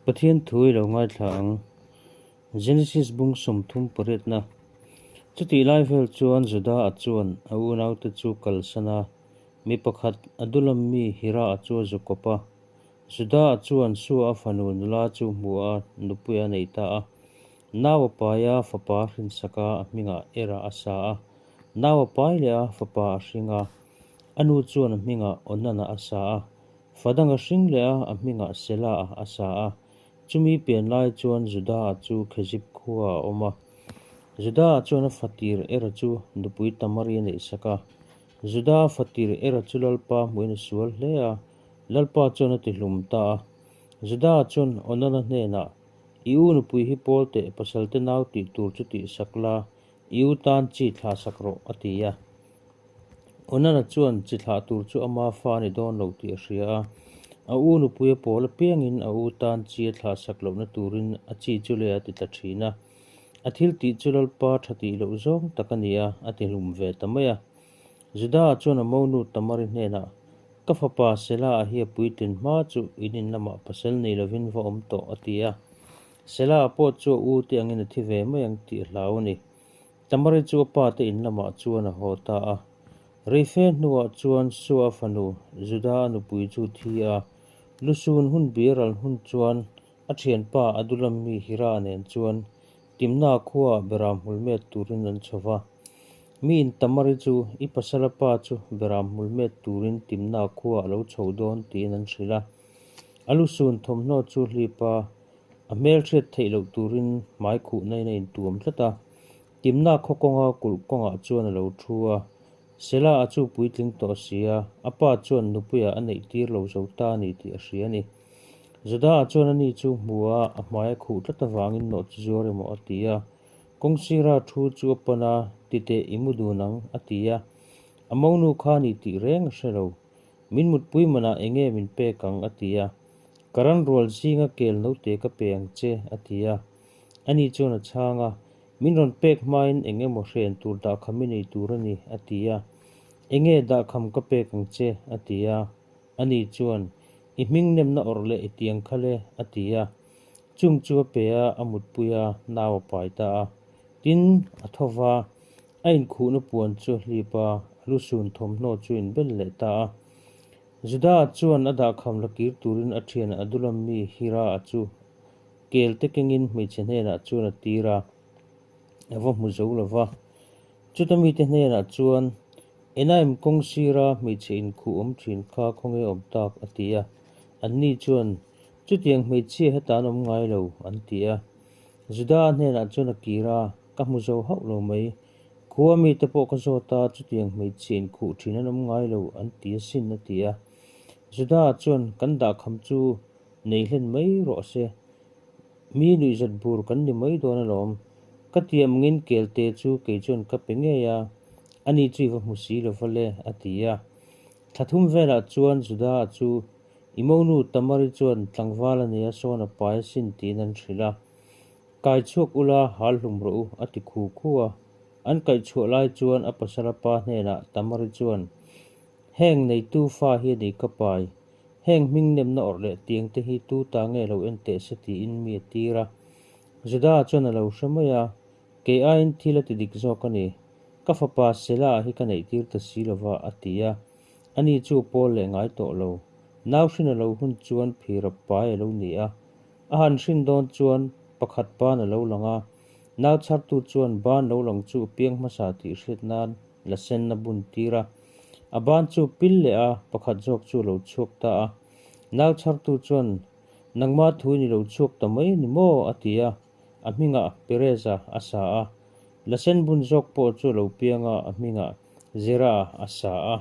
Pathian thu i lo ngaithla ang. Genesis bung 38 na. Chutih lai vel chuan Juda-a chuan a unaute chu kalsan a, mi pakhat Adulam mi Hira-a chu a zu kawp a. Juda-a chuan Sua-a fanu nula chu hmu a, nupui a nei ta a. Nau a pai a, fapa a hrinsak a, a hmingah Era a sa a. Nau a pai leh a, fapa a hring a. A nu chuan a hmingah Onana a sa a. Fa dang a hring leh a, a hmingah Sela-a a sa a. Chumi pian lai chuan Juda-a chu Khezib khuaah a awm a. Juda-a chuan a fatir Era chu nupui Tamari a neihsak a. Juda-a fatir Era chu Lalpa hmuhin a sual hle a, Lalpa chuan a tihlum ta a. Juda-a chuan Onana hnenah, I u nupui hi pawl teh, pasalte nau tih tur chu tihsak la, I u tan chi thlahsak rawh, a ti a. Onana chuan chi thlah tur chu ama fa a ni dawn lo tih a hria a. A u nupuia pawl apiangin a u tan chi a thlahsak lohna turin a chi chu lei a ti tla thin a. A thil tih chu Lalpa tha tih loh zawng tak a ni a, a ti hlum ve ta mai a. Juda-a chuan a monu Tamari hnenah, Ka fapa Sela-a hi a puitlin hma chu in in lamah pasal nei lovin va awm tawh, a ti a. Sela-a pawh chu a u te angin a thi ve mai ang tih a hlau a ni. Tamari chu a pa te in lamah chuan a haw ta a. Reife hnuah chuan Sua fanu Juda-a nupui chu thi a, lusun hun biral hun chuan a thianpa Adulam mi Hira nen chuan Timna khuaah beram hmul met turin an chho va. Miin Tamari chu i pasala pa chu beram hmul met turin Timna khuaah a lo chho dawn tiin an hrilh a. A lusun thawmhnaw chu hlip a, a hmelhriat theih loh turin hmai khuhna in a intuam tlat a. Timna khaw kawnga kulh kawngah chuan a lo thu a. Sela a chu puitling tawh si a, a pa chuan nupuiah a neih tir lo zo ta a ni tih a hria a ni. Juda-a chuan ani chu hmu a, a hmai a khuh tlat avangin nawh chu zuar emaw a ti a. Kawngsira thu chu a pan a, Titeh i mu dun ang, a ti a. A monu kha ni tih reng a hre lo. Min mutpui manah eng nge min pek ang? a ti a. Ka ran rual zinga kel note ka pe ang che, a ti a. Ani chuan a chhang a, Min rawn pek hmain eng emaw hren tur dahkham i nei tur a ni, a ti a. Eng nge dahkham ka pek ang che? a ti a. Ani chuan, I hming nemna awrh leh i tiang kha le, a ti a. Chung chu a pe a, a mutpui a, nau a pai ta a. Tin, a tho va, a inkhuhna puan chu a hlip a, a lusun thawmhnaw chu a inbel leh ta a. Juda chuan a dahkham la kir turin a thian Adulam mi Hira-a chu kel te kengin hmeichhe hnenah chuan a tir a, a va hmu zo lo va. Chuta mite hnenah chuan, Enaim kawng sira hmeichhe inkhuh awm thin kha khawnge awm tak? a ti a. Anni chuan, Chutiang hmeichhia heta an awm ngai lo, an ti a. Juda hnenah chuan a kir a, Ka hmu zo hauh lo mai. Khua mite pawh ka zawt a, chutiang hmeichhia inkhuh thin an awm ngai lo, an ti asin, a ti a. Juda chuan, Kan dahkham chu nei hlen mai rawh se. Mi nuihzat bur kan ni mai dawn alawm. Ka tiam angin kelte chu kei chuan ka pe ngei a, ani chu i va hmu si lo va le, a ti a. Thla thum velah chuan Juda chu i monu Tamari chuan tlangval a nei a, sawn a pai asin tiin an hrilh a. Kai chhuak ula hal hlum rawh u, a ti khu khu a. An kaih chhuah lai chuan a pasala pa hnenah Tamari chuan, Heng neitu fa hi a ni ka pai. Heng hming nemna awrh leh tiang te hi tu ta nge lo en teh se tiin mi a tir a. Juda chuan a lo hre mai a, Kei aiin thil a ti dik zawk a ni. Ka fapa Sela hi ka neih tir ta si lova, a ti a. Ani chu pawl leh ngai tawh lo. Nau hrin a lo hun chuan phir a pai a lo ni a. A han hrin dawn chuan pakhat ban a lo lang a, nau chhartu chuan ban lo lang chu piang hmasa tih hriat nan la sen a bun tir a. A ban chu pil leh a, pakhat zawk chu a lo chhuak ta a. Nau chhartu chuan, Nangma thu in i lo chhuak ta mai a ni maw? a ti a, a hmingah Perez-a a sa a. La sen bun zawk pawh chu a lo piang a, a hmingah Zera-a a sa a.